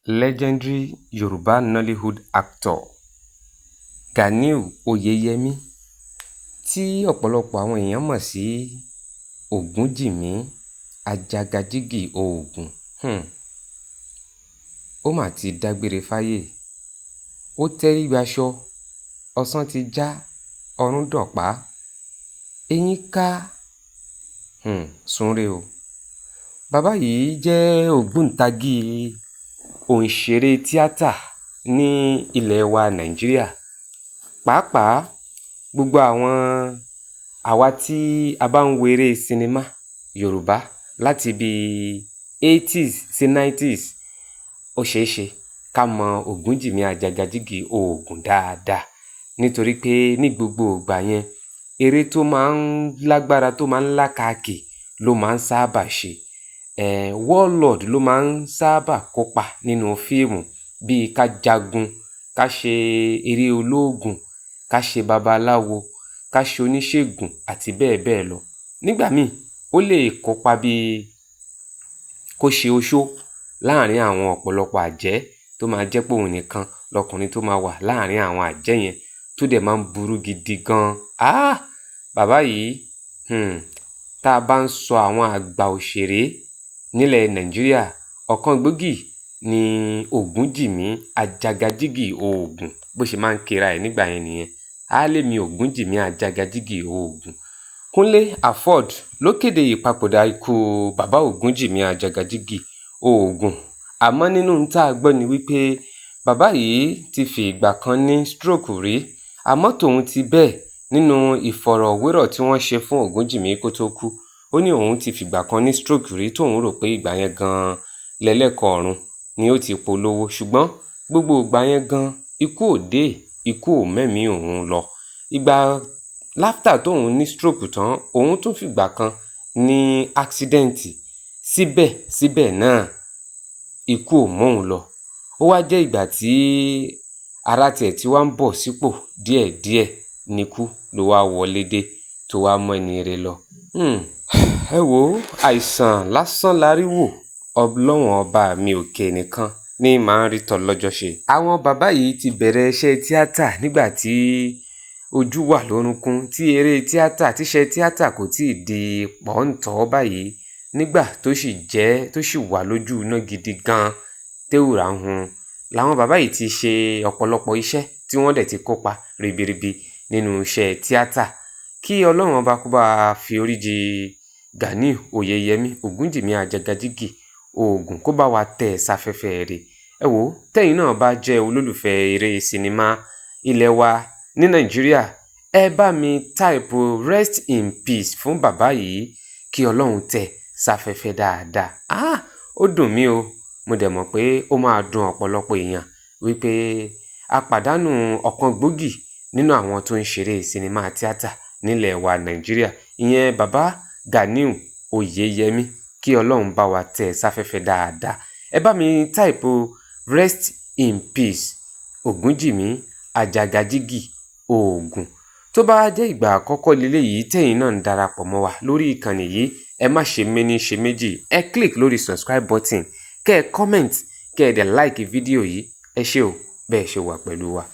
Legendary Yoruba Nollywood actor Ganiu Oyeyemi, tí ọ̀pọ̀lọpọ̀ àwọn èèyàn mọ̀ sí Ògúnjìmí Àjàgàjìgì Òògùn, ó mà ti dágbére fáyé. Ó tẹ́rí gbaṣọ, ọ̀sán ti já, ọ̀run dọ̀pá, eyín ká, súnre o. Bàbá yìí jẹ́ ògbóǹtagì òǹṣèré tíátà ní ilẹ̀ wa Nàìjíríà. Pàápàá gbogbo àwọn àwa tí a bá ń wo eré sinimá Yorùbá láti bí 80s sí 90s, ó ṣeé ṣe ká mọ Ògúnjìmí Àjàgàjìgì Òògùn dáadáa, nítorí pé ní gbogbo ìgbà yẹn, eré tó máa ń lágbára, tó máa ń lákaakì ló máa ń sábà ṣe. Warlord ló máa ń sábà kópa nínú fíìmù, bíi ká jagun, ká ṣe eré olóògùn, ká ṣe babaláwo, ká ṣe oníṣègùn àti bẹ́ẹ̀ bẹ́ẹ̀ lọ. Nígbà míì, ó lè kópa bíi kó ṣe oṣó láàrin àwọn ọ̀pọ̀lọpọ̀ àjẹ́, tó máa jẹ́ pé òun nìkan lọkùnrin tó máa wà láàrin àwọn àjẹ́ yẹn, tó dẹ̀ máa ń burú gidi gan. Ah! Bàbá yìí, tá a bá ń sọ àwọn àgbà òṣèré nílẹ̀ Nàìjíríà, ọ̀kan gbòógì ni Ògúnjìmí Àjàgàjìgì Òògùn. Bó ṣe máa ń kera ẹ̀ nígbà yẹn nìyẹn. Á lè mi Ògúnjìmí Àjàgàjìgì Òògùn. Kúnlé Afod ló kéde ìpapòdà ikú bàbá Ògúnjìmí Àjàgàjìgì Òògùn. Àmọ́ nínú ohun tá a gbọ́ ni wípé bàbá yìí ti fi ìgbà kan ní stroke rí. Àmọ́ tòun ti bẹ́ẹ̀, nínú ìfọ̀rọ̀wérọ̀ tí wọ́n ṣe fún Ògúnjìmí kó tó kú, ó ní òun ti fìgbà kan ní stroke rí, tóun rò pé ìgbà yẹn gan-an lẹ́lẹ́kọ̀ọ́ ọ̀run ni ó ti polówó. Ṣùgbọ́n gbogbo ìgbà yẹn gan, ikú ò dé, ikú ò mẹ́mìí òun lọ. Ìgbà láftà tóun ní stroke tán, òun tún fìgbà kan ní accident. Síbẹ̀síbẹ̀ náà, ikú ò mú òun lọ. Ó wá jẹ́ ìgbà tí ara tiẹ̀ tí wá ń bọ̀ sípò díẹ̀díẹ̀ níkú ló wá wọlé dé, tó wá mọ́ ẹni rẹ̀ lọ. Ẹ wo, àìsàn lásán la rí wò, Ọlọ́run ọba mi òkè nìkan ní màá ń rí tọ́ lọ́jọ́ ṣe. Àwọn bàbá yìí ti bẹ̀rẹ̀ iṣẹ́ tíátà nígbà tí ojú wà lórúnkún, tí eré tíátà, tíṣẹ́ tíátà kò tíì di pọ́ńtọ́ báyìí, nígbà tó sì jẹ́ tó sì wà lójú iná gidi gan téwúrà ń hun. Làwọn bàbá yìí ti ṣe ọ̀pọ̀lọpọ̀ iṣẹ́ tí wọ́n dẹ̀ ti kópa ribiribi nínú iṣẹ́ tíátà. Kí Ọlọ́run ọba kó bá fi orí jì Ganiu Oyeyemi Ògúnjìmí Àjàgàjìgì Òògùn, kó bá wa tẹ̀ sáfẹ́fẹ́ rẹ̀. Ẹ wo, tẹ́yin náà bá jẹ́ olólùfẹ́ eré sinimá ilẹ̀ wa ní Nàìjíríà, ẹ bá mi type rest in peace fún bàbá yìí, kí Ọlọ́run tẹ̀ sáfẹ́fẹ́ dáadáa. Ah! Ó dùn mí o, mo dẹ̀ mọ̀ pé ó máa dùn ọ̀pọ̀lọpọ̀ èèyàn wípé a pàdánù ọ̀kan gbòógì nínú àwọn tó ń ṣeré sinimá tíátà nílẹ̀ wa Nàìjíríà, ìyẹn bàbá Ganiu Oyeyemi. Kí Ọlọ́run bá wa tẹ̀ sáfẹ́fẹ́ dáadáa. Ẹ bá mi type rest in peace Ògúnjìmí Àjàgàjìgì Òògùn. Tó bá jẹ́ ìgbà àkọ́kọ́ leléyìí tẹ́yin náà ń darapọ̀ mọ́ wa lórí ìkànnì yìí, ẹ má ṣe méní ṣe méjì, ẹ click lórí subscribe button, kẹ́ ẹ comment, kẹ́ ẹ dẹ̀ like fídíò yìí. Ẹ ṣé o, bẹ́ẹ̀ ṣe wà pẹ̀lú wa.